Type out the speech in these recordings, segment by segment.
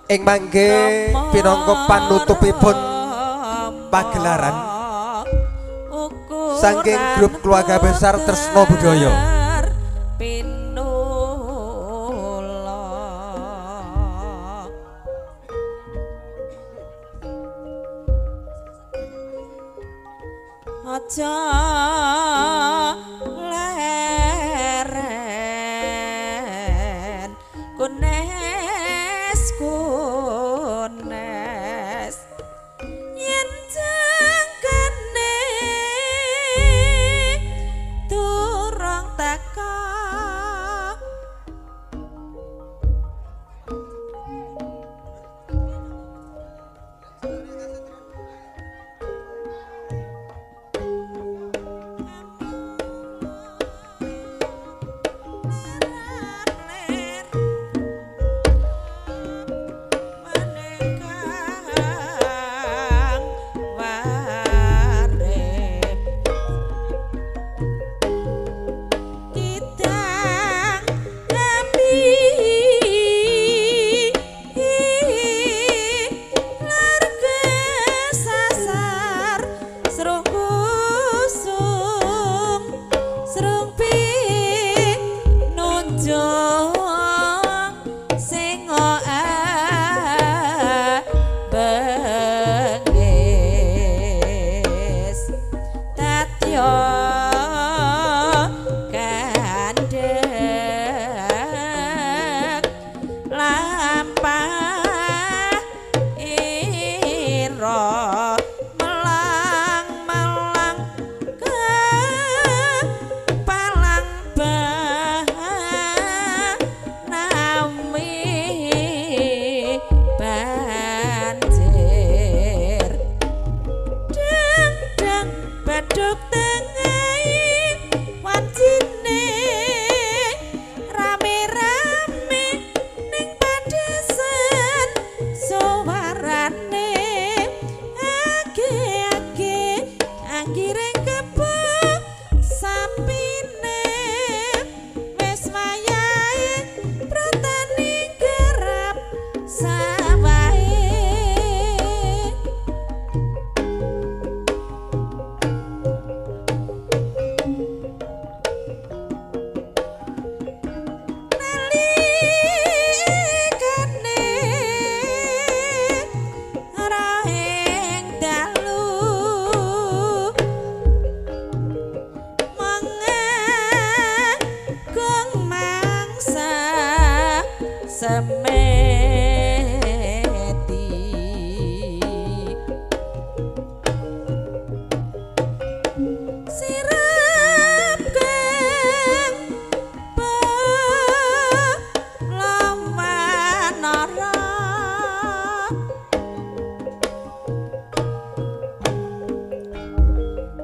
Ing mangke pinangka panutupipun pagelaran saking grup keluarga besar Tresno Budaya. Aja leren kunes kunes yen jengkene durung teka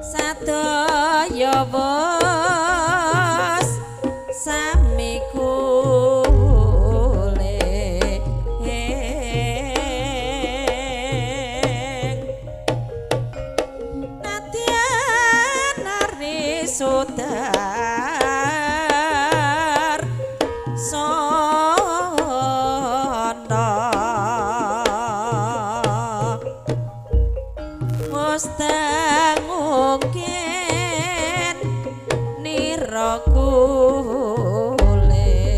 sadaya wos sami kule nadyan nari sudar sono wos tangungken nira kule.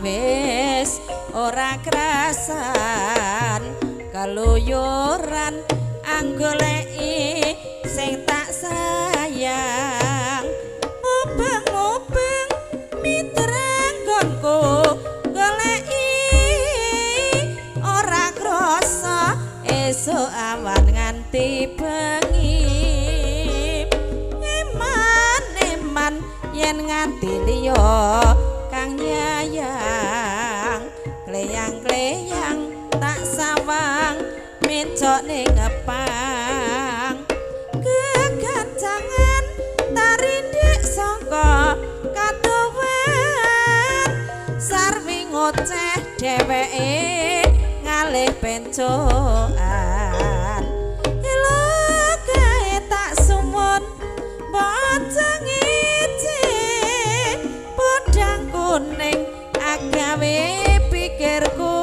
Wis ora krasan keluyuran anggoleki sing tak sayang. Mubeng-mubeng mitra nggonku goleki ora krasa esuk awan nganti bengi. Eman eman yen nganti liya kang nyayang, kleyang-kleyang tak sawang mencok ning ngepang. Kegancangan tarindik sangka katuwen, sarwi ngoceh dheweke ngalih pencokan. Elok kae tak suwun bocah ngece podang kuning agawe pikirku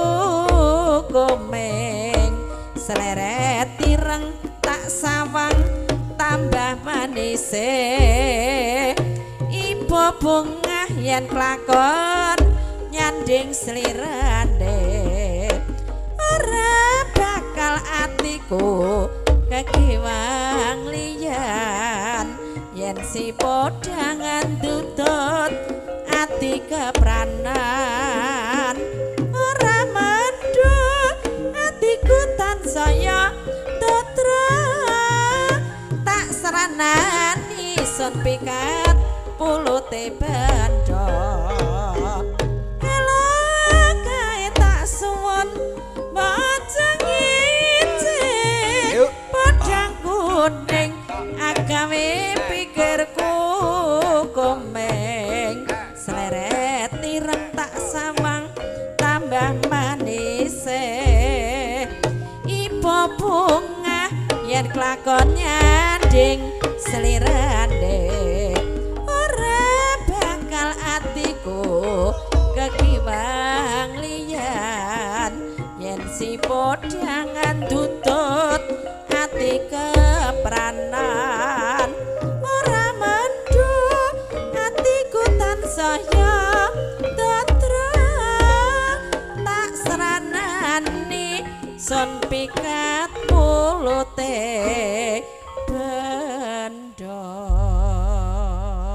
komeng. Seleret ireng tak sawang tambah manise, ibu bungah yen klakon nyanding slirane. Ora bakal atiku kekiwang liyan yen si podangan tutut ati kepranan. Ora mendhu atiku tansaya totra, tak seranani sun pikat pulute bando. Elok kae tak suwun maca ngece podang kuning agawe pikirku komeng. Seleret ireng tak sawang tambah manise, ibu bungah yen klakon nyanding slirane. Ora bakal atiku kekiwang liyan yen si podangan tutut ati kepranan. Ora mendhu atiku tansaya totra, tak seranani sun pikat mulute bendo.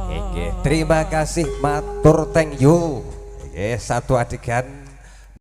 Nggih, terima kasih, matur thank you. Nggih, satu adegan.